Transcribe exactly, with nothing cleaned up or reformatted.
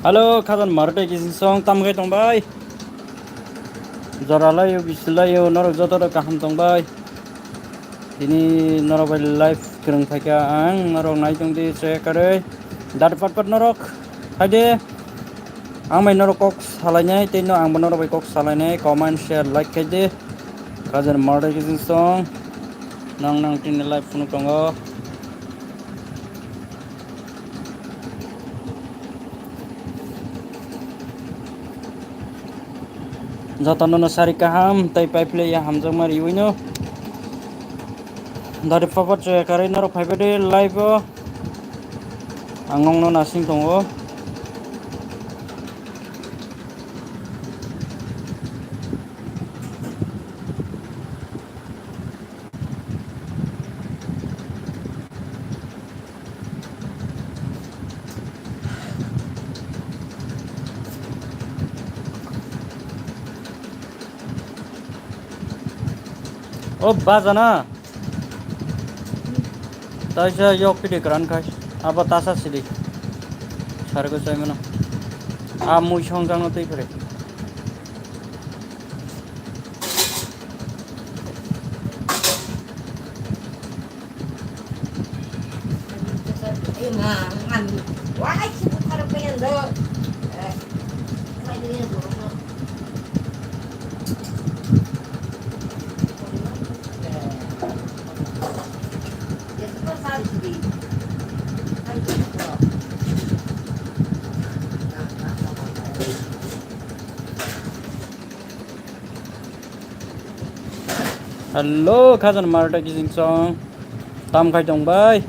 Hello, khajani Maruti Kising song tam khai tong bai. Jora layo, bisi layo, norok joto rok kaham tong bai. Tini norok bai live kwrwng phaikha ang, norok nai tong di, share kwrwi. Dati pat pat norok, hai de. Ang bai norok kok salainai, tei no ang bo norok bai kok salainai, comment, share, like khai de. Khajani Maruti Kising song, nang nang tini live phunuk tongo. Jotono no sari kaham tei pai phle ya hamjakma riwi no. Dari papa chaya karwi norok phaibai de live o. Ang nongno nasing tongo. O bajana. Taisa yok pidi kran khai. Abo tasa sidi. Sargo chaimano. A mui songjakno twi phre. Hello, khajani Maruti Kising song. Tam khai tong bai.